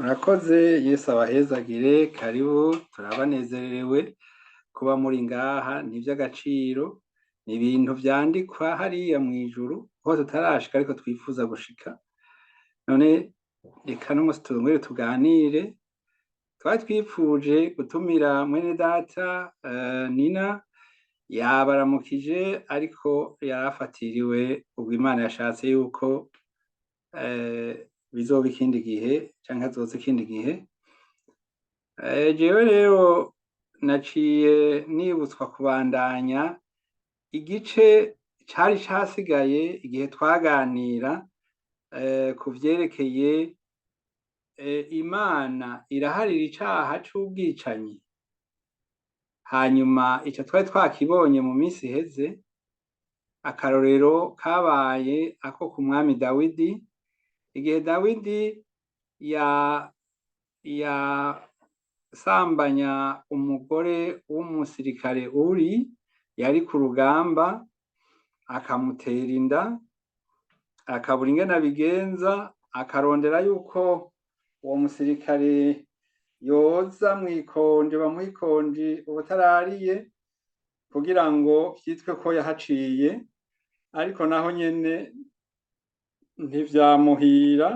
Murakoze, Yesu abahezagire. Karibu, turabanezerewe kuba muri ngaha, ni ivy'agaciro, ni ibintu vyandikwa hariya mw'ijuru aho tutarashika ariko twifuza gushika. None reka n'umunsi tongere tuganire. Twari twipfuje gutumira mwene data Nina, yabaramukije ariko yarafatiriwe. Ubwo Imana yashatse yuko bizoba ikindi gihe canke azoza ikindi gihe. Jewe rero naciye nibutswa kubandanya igice cari casigaye igihe twaganira ku vyerekeye Imana iraharira icaha c'ubwicanyi. Hanyuma ico twari twakibonye mu minsi iheze, akarorero kabaye ako ku mwami Dawidi, igihe Dawidi ya yasambanya umugore w'umusirikare Uri yari ku rugamba, akamutera inda, akabura ingene abigenza, akarondera yuko uwo musirikare yoza mw'ikonji, bamuha ikonji ubutarariye kugira ngo vyitwe ko yahaciye, ariko naho nyene ntivyamuhira,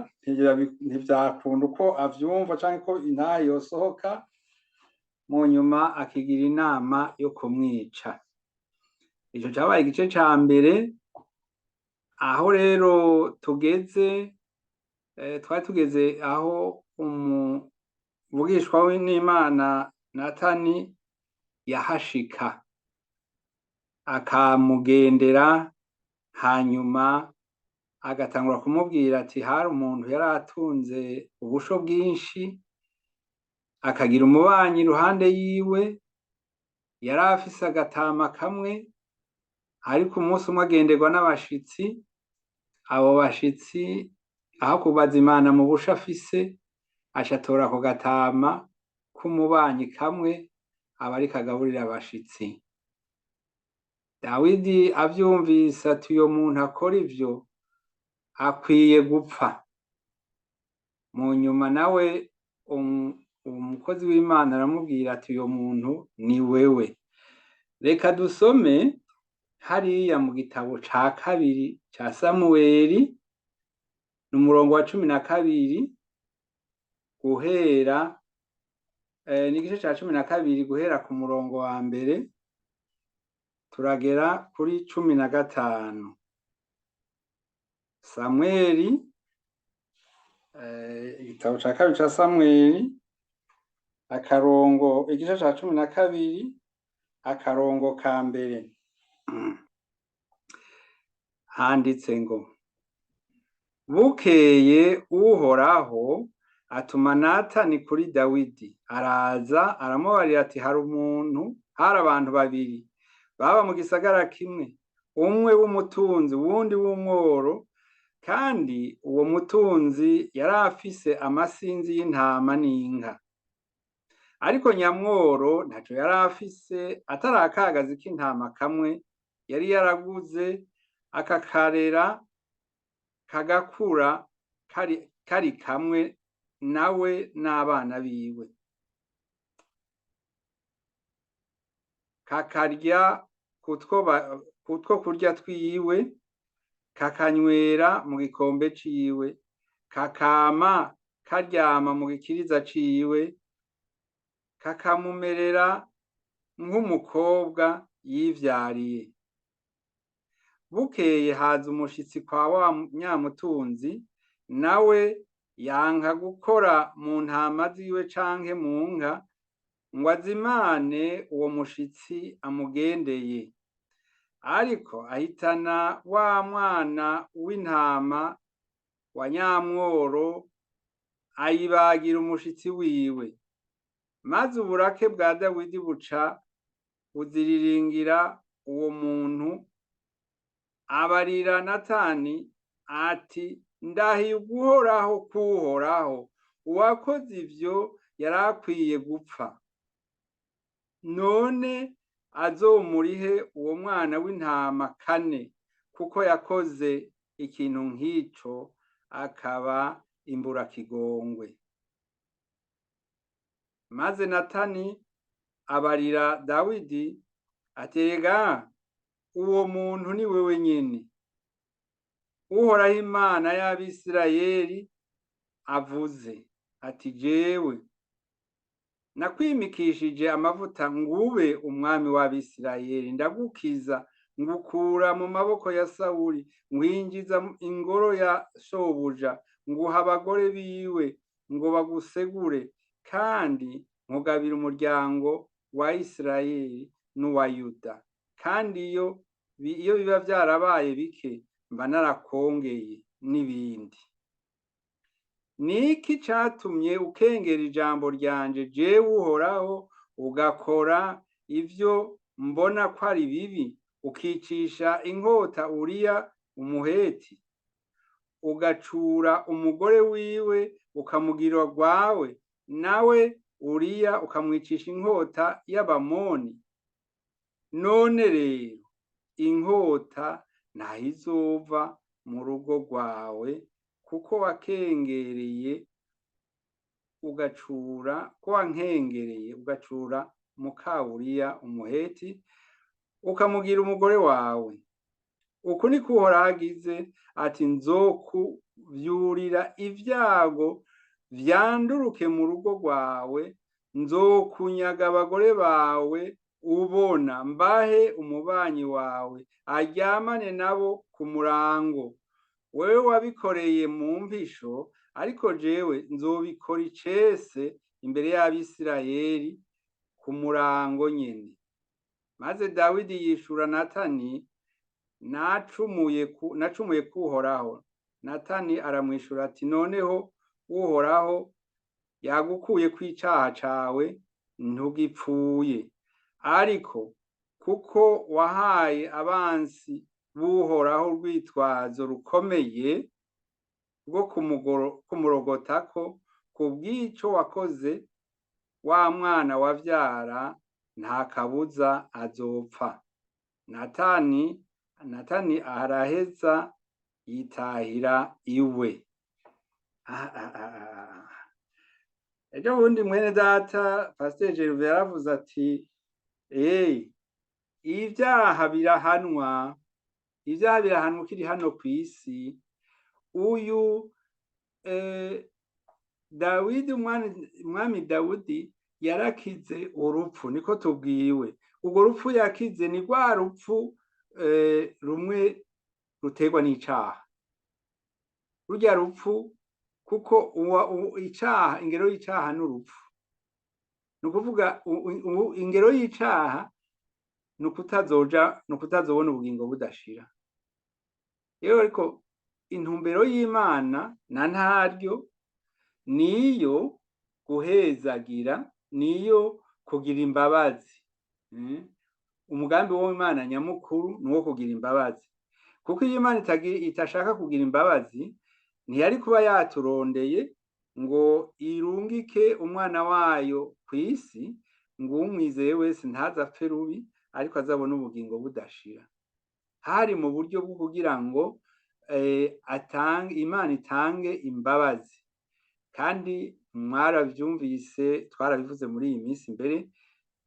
ntivyakunda uko avyumva canke ko intahe yosohoka. Mu nyuma akigira inama yo kumwica. Ico cabaye igice ca mbere. Aho rero tugeze, twari tugeze aho umuvugishwa n'Imana Natani yahashika akamugendera, hanyuma agatangura kumubwira ati hari umuntu yari atunze ubusho bwinshi, akagira umubanyi iruhande yiwe, yari afise agatama kamwe, ariko umunsi umwe agenderwa n'abashitsi. Abo bashitsi aho kubaza Imana mu busho afise, aca atora ako gatama k'umubanyi kamwe aba ariko agaburira abashitsi. Dawidi avyumvise ati uyo muntu akora ivyo akwiye gupfa. Mu nyuma nawe umukozi w'Imana aramubwira ati uyo muntu ni wewe. Reka dusome hariya mu gitabo ca kabiri ca Samuweli, ni umurongo wa 12 guhera ni igice ca 12 guhera ku murongo wa mbere turagera kuri 15. Samweli, igitabo ca kabiri ca Samweli, akarongo, igice ca 12, akarongo ka mbere, handitse ngo: Bukeye Uhoraho atuma Natani kuri Dawidi, araza aramubarira ati hari umuntu, hari abantu babiri baba mu gisagara kimwe, umwe w'umutunzi uwundi w'umworo, kandi uwo mutunzi yari afise amasinzi y'intama n'inka, ariko nyamworo ntaco yari afise atari akagazi k'intama kamwe yari yaraguze, akakarera kagakura kari kamwe nawe n'abana biwe, kakarya kutwo kurya twiwe, kakanywera mu gikombe ciwe, kakama karyama mu gikiriza ciwe, kakamumerera nk'umukobwa yivyariye. Bukeye haza umushitsi kwa wa nyamutunzi, nawe yanka gukora mu ntama ziwe canke mu nka ngo azimane uwo mushitsi amugendeye, ariko ahitana wa mwana w'intama wa nyamworo, ayibagira umushitsi wiwe. Maze uburake bwa Dawidi buca buziriringira uwo muntu, abarira Natani ati ndahiye uguhoraho k'Uhoraho, uwakoze ivyo yari akwiye gupfa, none azomurihe uwo mwana w'intama kane, kuko yakoze ikintu nk'ico akaba imburakigongwe. Maze Natani abarira Dawidi ati: "Erega uwo muntu ni wewe nyene. Uhoraho Imana y'Abisirayeli avuze ati: 'Jewe nakwimikishije amavuta ngube umwami w'Abisirayeli, ndagukiza ngukura mu maboko ya Sawuli, nkwinjiza ingoro ya shobuja, nguha abagore biwe ngo bagusegure, kandi nkugabira umuryango wa Isirayeli n'uwa Yuda. Kandi iyo biba vyarabaye bike, mba narakongeye n'ibindi. Niki catumye ukengera ijambo ryanje jewe Uhoraho, ugakora ivyo mbona ko ari bibi, ukicisha inkota Uriya Umuheti, ugacura umugore wiwe ukamugira urwawe, nawe Uriya ukamwicisha inkota y'Abamoni? None rero inkota ntayizova mu rugo rwawe, kuko wakengereye ugacura, ko wankengereye ugacura muka Uriya Umuheti, ukamugira umugore wawe. Uku niko Uhoraho agize ati: Nzokuvyurira ivyago vyanduruke mu rugo rwawe, nzokunyaga abagore bawe ubona, mbahe umubanyi wawe aryamane nabo ku murango. Wewe wabikoreye mu mpisho, ariko jewe nzobikora icese imbere y'Abisirayeli ku murango nyene." Maze Dawidi yishura Natani: "Nacumuye kuhoraho." Natani aramwishura ati: "Noneho Uhoraho yagukuye kw'icaha cawe, ntugipfuye. Ariko kuko wahaye abansi b'Uhoraho urwitwazo rukomeye rwo kumurogotako, kubw'ico wakoze, wa mwana wavyara nta kabuza azopfa." Natani araheza yitahira iwe. Ah, ah, ah, ah. Ejo bundi mwene data Pasiteri Gervais yaravuze ati: "Eyi, ibyaha birahanwa, ibyaha birahanwa ukiri hano ku isi." Uyu Dawidi, umwami Dawidi yarakize urupfu, niko tubwiwe. Urwo rupfu yakize ni rwa rupfu rumwe ruterwa n'icaha, rurya rupfu, kuko icaha, ingero y'icaha n'urupfu. Ni ukuvuga ingero y'icaha ni ukutazoja, ni ukutazobona ubugingo budashira. Rero ariko intumbero y'Imana na ntaryo niyo guhezagira, niyo kugira imbabazi. Umugambi w'Imana nyamukuru ni uwo kugira imbabazi, kuko iyo Imana itashaka kugira imbabazi, ntiyari kuba yaturondeye ngo irungike umwana wayo ku isi, ngo umwizeye wese ntaze apfe rubi, ariko azabone ubugingo budashira. Hari mu buryo bwo kugira ngo atange, Imana itange imbabazi. Kandi mwaravyumvise, twarabivuze muri iyi minsi mbere,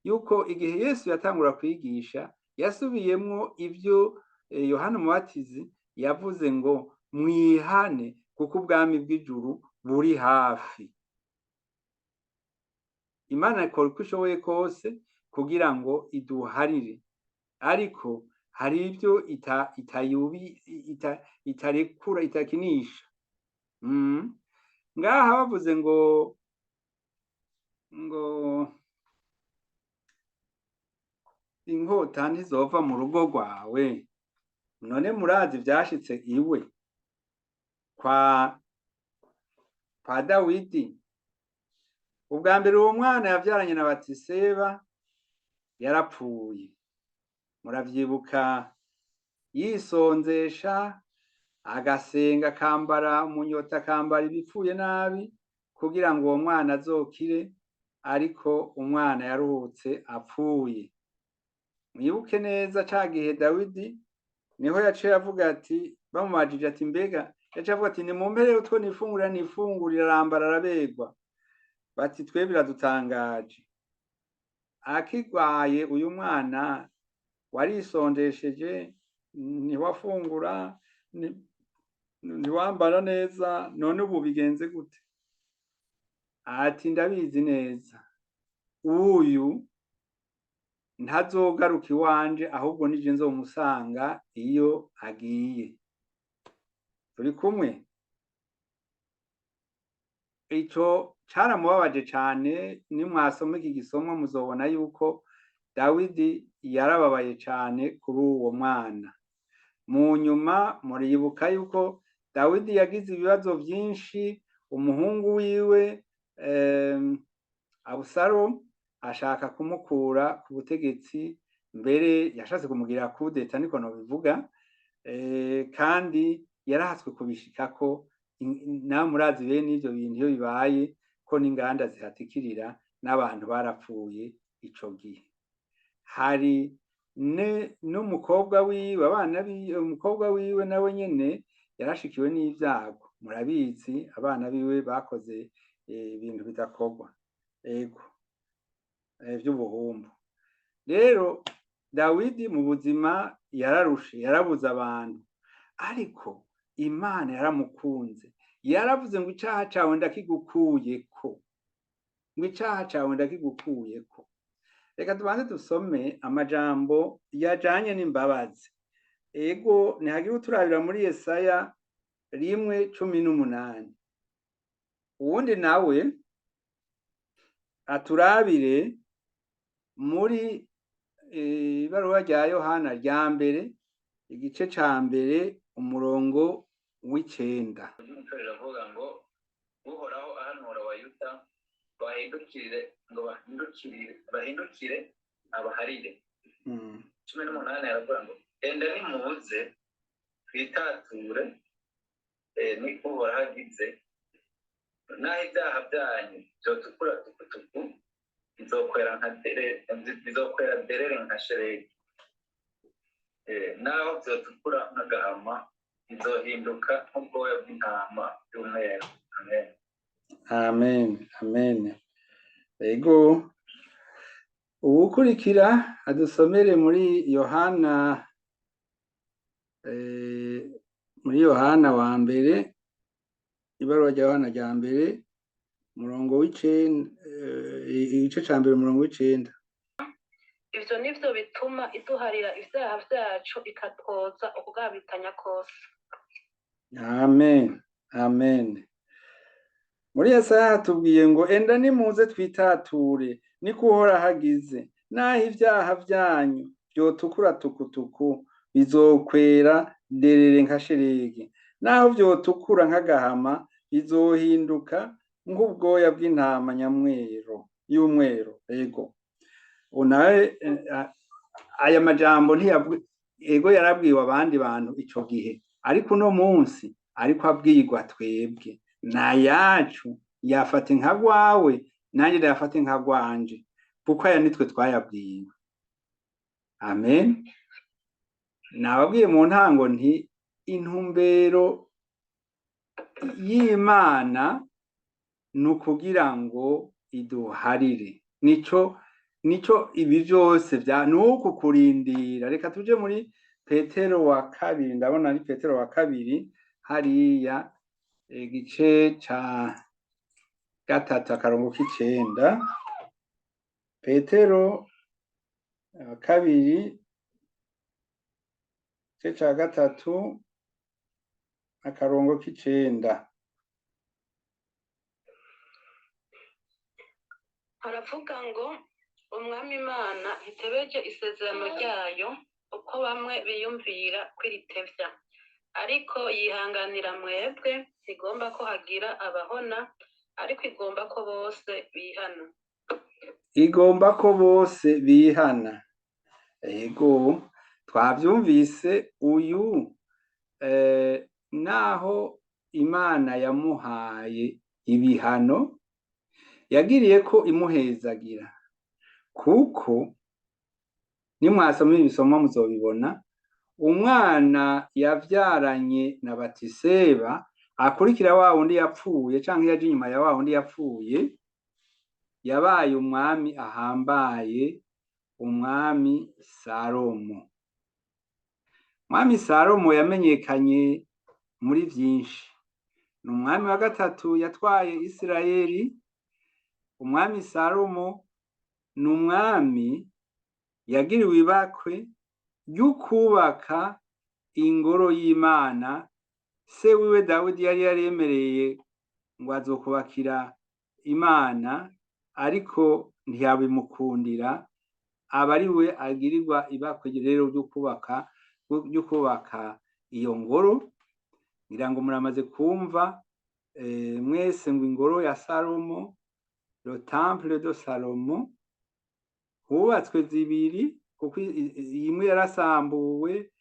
yuko igihe Yesu yatangura kwigisha, yasubiyemwo ivyo Yohana Umubatizi yavuze ngo: "Mwihane, kuko ubwami bw'ijuru buri hafi." Imana ikora uko ishoboye kose kugira ngo iduharire, ariko hari ibyo itayubi itarekura, itakinisha. Ngaha bavuze ngo inkota ntizova mu rugo rwawe. None murazi vyashitse iwe kwa Dawidi. Ubwa mbere uwo mwana yavyaranye na Batiseba yarapfuye, muravyibuka, yisonzesha, agasenga, akambara umunyota, akambara ibipfuye nabi kugira ngo uwo mwana azokire, ariko umwana yaruhutse apfuye. Mwibuke neza ca gihe Dawidi niho yaciye avuga ati, bamubajije ati: "Mbega", yaciye avuga ati: "Nimumpere utwo nifungurira, nifungurira." Arambara, araberwa. Bati twe biradutangaje, akigwaye uyu mwana warisondesheje, ntiwafungura, ntiwambara neza, none ubu bigenze gute? Ati ndabizi neza, uyu ntazogaruka iwanje, ahubwo nije nzomusanga iyo agiye. Turi kumwe? Ico caramubabaje cane. Nimwasoma iki gisomwa muzobona yuko Dawidi yarababaye cane kuri uwo mwana. Mu nyuma muribuka yuko Dawidi yagize ibibazo vyinshi, umuhungu wiwe Abusalomu ashaka kumukura ku butegetsi, mbere yashatse kumugira kudeta, niko nobivuga, kandi yarahatswe kubishikako. Nawe murazi bene ivyo bintu iyo bibaye ko n'inganda zihatikirira, n'abantu barapfuye ico gihe. Hari n'umukobwa wiwe, abana biwe, umukobwa wiwe nawe nyene yarashikiwe n'ivyago, murabizi, abana biwe bakoze ibintu bidakorwa, ego, vy'ubuhumbu. Rero Dawidi mu buzima yararushe, yarabuze abantu, ariko Imana yaramukunze. Yaravuze ngo icaha cawe ndakigukuyeko, ngo icaha cawe ndakigukuyeko. Reka tubanze dusome amajambo yajanye n'imbabazi. Ego, ntihagire uturabira muri Yesaya 1:18, uwundi nawe aturabire muri ibaruwa rya Yohana rya mbere, igice ca mbere, umurongo w'9. Riravuga ngo Uhoraho ahanura Abayuda bahindukire, ngo bahindukire abaharire. 18 aravuga ngo enda nimuze twitature, ni Uhoraho agize, naho ibyaha byanyu byotukura tukutuku, bizokwera nka dere, bizokwera derere nka sheregi, naho byotukura nk'agahama, bizohinduka nk'ubwoya bw'intama y'umweru. Amen. Amen, amen. Ego, uwukurikira adusomere muri Yohana, muri Yohana wa mbere, ibaruwa rya Yohana rya mbere, umurongo w'9, igice ca mbere, umurongo w'9. Ivyo nivyo bituma iduharira ivyaha vyacu, ikatwoza ukugabitanya kose. Amen, amen. Muri Yesaya hatubwiye ngo enda nimuze twitature, niko Uhoraho agize, naho ivyaha vyanyu vyotukura tukutuku, bizokwera derere nka sheregi, naho vyotukura nk'agahama, bizohinduka nk'ubwoya bw'intama nyamwero y'umwero. Ego, nawe aya majambo ego yarabwiwe abandi bantu ico gihe, ariko uno munsi ariko abwirwa twebwe nayacu. Yafata nka gwawe, nanjye ndayafate nka gwanje, kuko aya nitwe twayabwiwe. Amen. Nababwiye mu ntango nti intumbero y'Imana ni ukugira ngo iduharire, nico ibi vyose vya nuku kurindira. Reka tuje muri Petero wa kabiri, ndabona ari Petero wa kabiri hariya, igice ca 3, akarongo k'9. Petero wa kabiri, igice ca 3, akarongo k'9. Haravuga ngo Umwami Imana ntitebeje isezerano ryayo, uko bamwe biyumvira kwiritevya, ariko yihanganira mwebwe, ntigomba ko hagira abahona, ariko igomba ko bose bihana. Igomba ko bose bihana. Ego, twavyumvise. Uyu naho Imana yamuhaye ibihano, yagiriye ko imuhezagira, kuko nimwasoma ibisomwa muzobibona, umwana yavyaranye na Batiseba akurikira wa wundi yapfuye, canke yaje inyuma ya wa wundi yapfuye. Yabaye umwami ahambaye, umwami Salomo. Umwami Salomo yamenyekanye muri vyinshi. Ni umwami wa gatatu yatwaye Isirayeli. Umwami Salomo ni umwami yagiriwe ibakwe ry'ukubaka ingoro y'Imana. Se wiwe Dawidi yari yaremereye ngo azokubakira Imana, ariko ntiyabimukundira, aba ari we agirirwa ibakwe rero ryo kubaka iyo ngoro. Ngira ngo muramaze kumva mwese ngo ingoro ya Salomo, le temple de Salomon, hubatswe zibiri, kuko imwe yarasambuwe,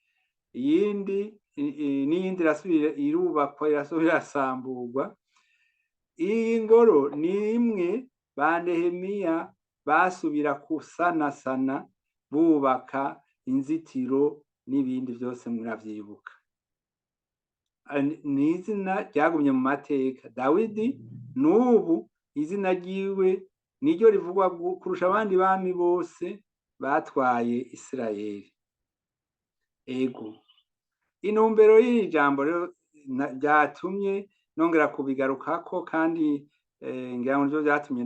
iyindi n'iyindi irasubira irubakwa, irasubira irasamburwa. Iyi ngoro ni imwe ba Nehemiya basubira kusanasana, bubaka inzitiro n'ibindi vyose, muravyibuka. Ni izina ryagumye mu mateka. Dawidi n'ubu izina ryiwe niryo rivugwa kurusha abandi bami bose batwaye Isirayeli. Ego, intumbero y'iri jambo rero ryatumye nongera kubigarukako, kandi ngira ngo nivyo vyatumye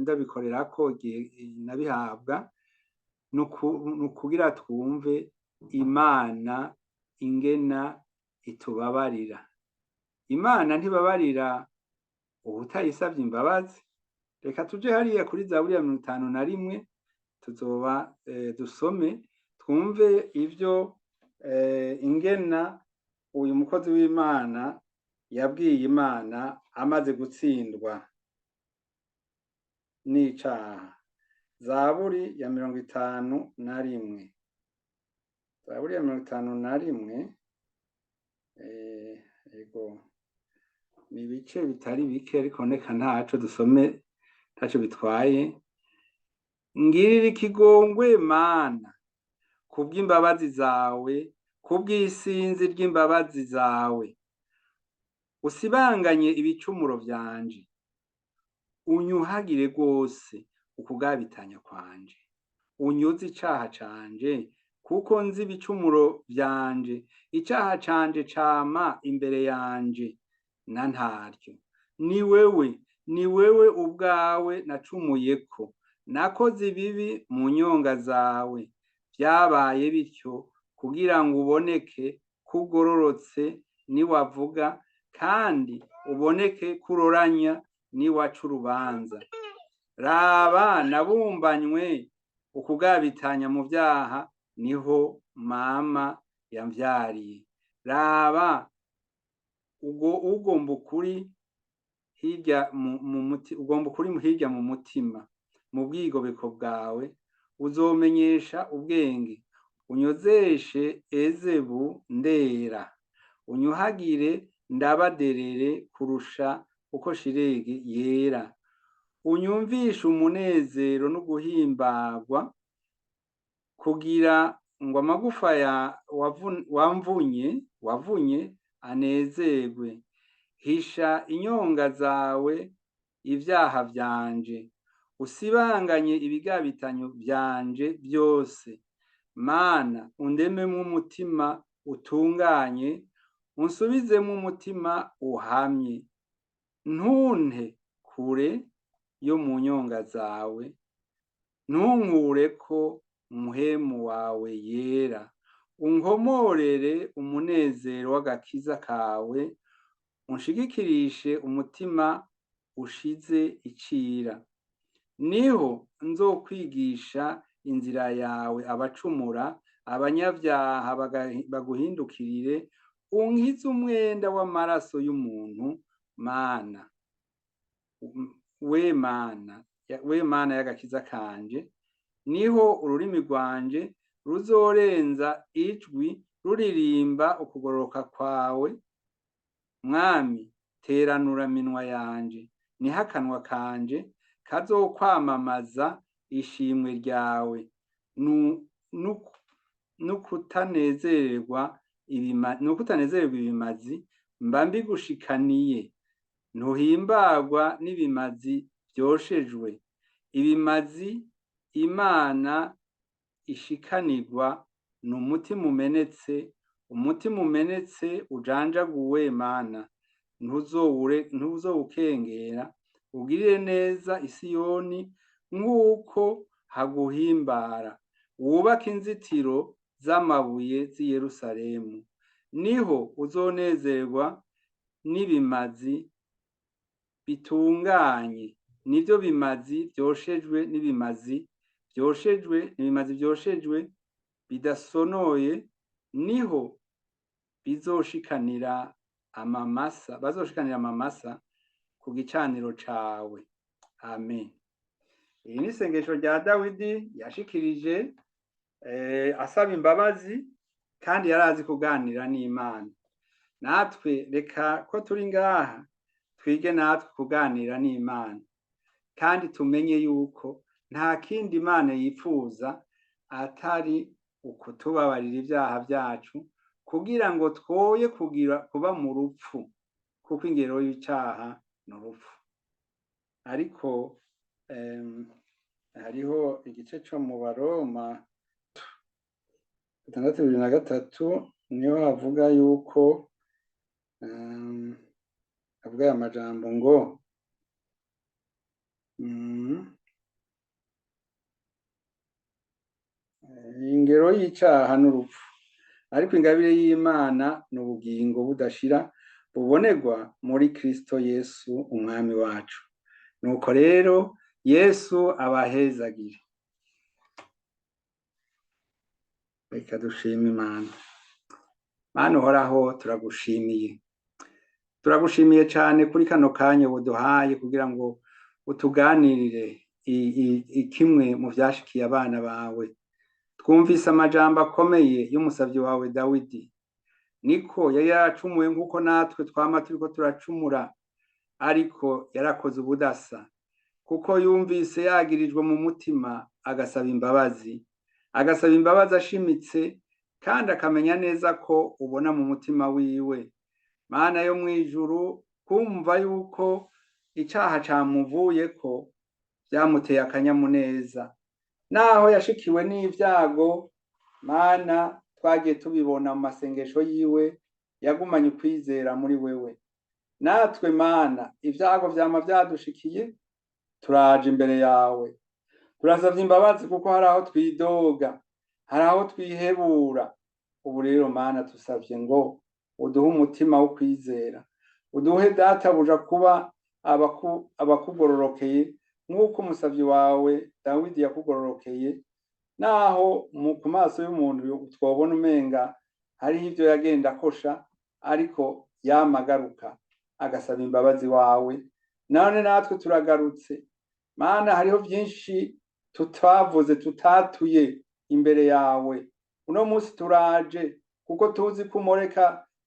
ndabikorerako igihe nabihabwa, ni ukugira twumve Imana ingena itubabarira. Imana ntibabarira uwutayisavye imbabazi. Reka tuje hariya kuri Zaburi ya 51, tuzoba dusome twumve ivyo ingena uyu mukozi w'Imana yabwiye Imana amaze gutsindwa n'icaha. Zaburi ya 51, Zaburi ya 51. Ego, ni ibice bitari bike, ariko reka ntaco dusome, ntaco bitwaye. Ngirira ikigongwe, Mana, kubw'imbabazi zawe, kubw'isinzi ry'imbabazi zawe, usibanganye ibicumuro vyanje, unyuhagire rwose ukugabitanya kwanje, unyoze icaha canje, kuko nzi ibicumuro vyanje, icaha canje cama imbere yanje na ntaryo. Ni wewe, ni wewe ubwawe nacumuyeko, nakoze ibibi mu nyonga zawe. Vyabaye bityo kugira ngo uboneke ko ugororotse niwavuga, kandi uboneke ko uroranya niwaca urubanza. Raba, nabumbanywe ukugabitanya mu vyaha, niho mama yamvyariye. Raba, ugomba ukuri hirya mu muti, ugomba ukuri hirya mu mutima, mu bwigobeko bwawe uzomenyesha ubwenge. Unyozeshe ezebu ndera, unyuhagire ndabaderere kurusha uko shiregi yera. Unyumvishe umunezero no guhimbagwa, kugira ngo amagufa ya wamvunye anezerwe. Hisha inyonga zawe ivyaha vyanje, usibanganye ibigabitanyo vyanje vyose. Mana, undememwo umutima utunganye, unsubizemwo umutima uhamye. Ntunte kure yo mu nyonga zawe, ntunkureko umuhemu wawe yera. Unkomorere umunezero w'agakiza kawe, unshigikirishe umutima ushize icira. Niho nzokwigisha inzira yawe abacumura, abanyabyaha baguhindukirire. Unkize umwenda w'amaraso y'umuntu, Mana we, Mana we, Mana y'agakiza kanje. Niho ururimi rwanje ruzorenza ijwi ruririmba ukugororoka kwawe. Mwami, teranura minwa yanje, niho akanwa kanje kazokwamamaza ishimwe ryawe. Nukutanezererwa ibimazi mba mbigushikaniye, ntuhimbagwa n'ibimazi. vyoshejwe, ibimazi Imana ishikanirwa ni umutima umenetse, umutima umenetse ujanjaguwe Mana, ntuzowukengera, ugirire neza Isiyoni nk'uko haguhimbara, wubake inzitiro z'amabuye z'i Yerusalemu, niho uzonezerwa n'ibimazi bitunganye, nivyo bimazi vyoshejwe n'ibimazi vyoshejwe, n'ibimazi vyoshejwe bidasonoye, niho bizoshikanira amamasa, bazoshikanira amamasa ku gicaniro cawe. Amen. Iri ni isengesho rya Dawidi yashikirije asaba imbabazi, kandi yarazi kuganira n'Imana. Natwe reka ko turi ngaha twige natwe kuganira n'Imana, kandi tumenye yuko nta kindi Imana yipfuza atari ukutubabarira ibyaha vyacu, kugira ngo twoye kugira kuba mu rupfu, kuko ingero y'icaha ni urupfu. Ariko hariho igice co mu Baroma 6:23, niho havuga yuko havuga aya majambo ngo ingero y'icaha n'urupfu, ariko ingabire y'Imana ni ubugingo budashira bubonerwa muri Kristo Yesu umwami wacu. Nuko rero Yesu abahezagire. Reka dushime Imana. Mana uhoraho, turagushimiye, turagushimiye cane kuri kano kanya buduhaye kugira ngo utuganirire kimwe mu vyashikiye abana bawe. Twumvise amajambo akomeye y'umusavyi wawe Dawidi, niko yari yaracumuye nk'uko natwe twama turiko turacumura, ariko yarakoze ubudasa, kuko yumvise yagirijwe mu mutima agasaba imbabazi, agasaba imbabazi ashimitse, kandi akamenya neza ko ubona mu mutima wiwe. Mana yo mw'ijuru, kumva yuko icaha camuvuyeko vyamuteye akanyamuneza, naho yashikiwe n'ivyago. Mana, twagiye tubibona mu masengesho yiwe, yagumanye ukwizera muri wewe. Natwe Mana, ivyago vyama vyadushikiye, turaje imbere yawe, turasavye imbabazi, kuko hari aho twidoga, hari aho twihebura. Ubu rero Mana, tusavye ngo uduhe umutima wo kwizera, uduhe databuja kuba abakugororokeye nk'uko umusavyi wawe Dawidi yakugororokeye, naho ku maso y'umuntu twobona umenga hariho ivyo yagenda akosha, ariko yamagaruka agasaba imbabazi wawe. None natwe turagarutse Mana, hariho vyinshi tutavuze, tutatuye imbere yawe. Uno munsi turaje kuko tuzi ko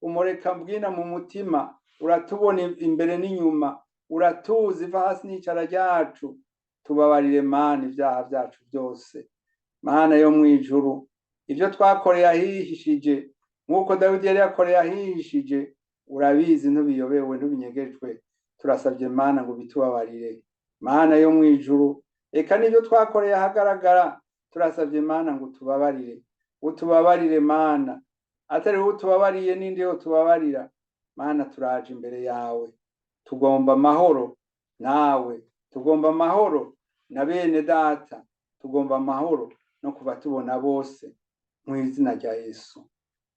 umureka mbwina mu mutima, uratubona imbere n'inyuma, uratuzi iva hasi n'icara ryacu. Tubabarire Mana ivyaha vyacu byose. Mana yo mw'ijuru, ivyo twakoreye ahihishije nk'uko Dawidi yari yakoreye ahihishije, urabizi, ntubiyobewe, ntubinyegejwe. Turasavye Mana ngo bitubabarire. Mana yo mw'ijuru, eka n'ivyo twakoreye ahagaragara, turasavye Mana ngo utubabarire, utubabarire Mana. Atari wowe utubabariye, n'indi yo tubabarira. Mana, turaje imbere yawe, tugomba amahoro nawe, tugomba amahoro na bene data, tugomba amahoro no kuba tubona bose, mu izina rya Yesu.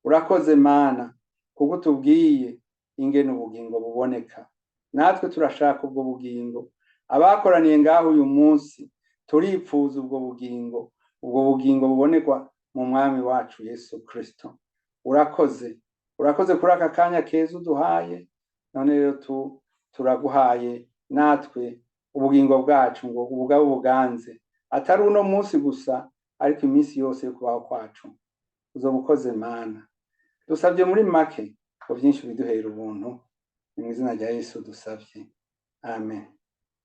Urakoze Mana, kuko utubwiye ingene ubugingo buboneka. Natwe turashaka ubwo bugingo. Abakoraniye ngaho uyu munsi turipfuza ubwo bugingo, ubwo bugingo bubonekwa mu mwami wacu Yesu Kristo. Urakoze, urakoze kuri aka kanya keza uduhaye. None rero turaguhaye natwe ubugingo bwacu ngo ubugabo buganze, atari uno munsi gusa, ariko iminsi yose yo kubaho kwacu. Uzoba ukoze Mana. Dusabye muri make ngo byinshi biduhera ubuntu. Ni mu izina rya Yesu dusabye, amen.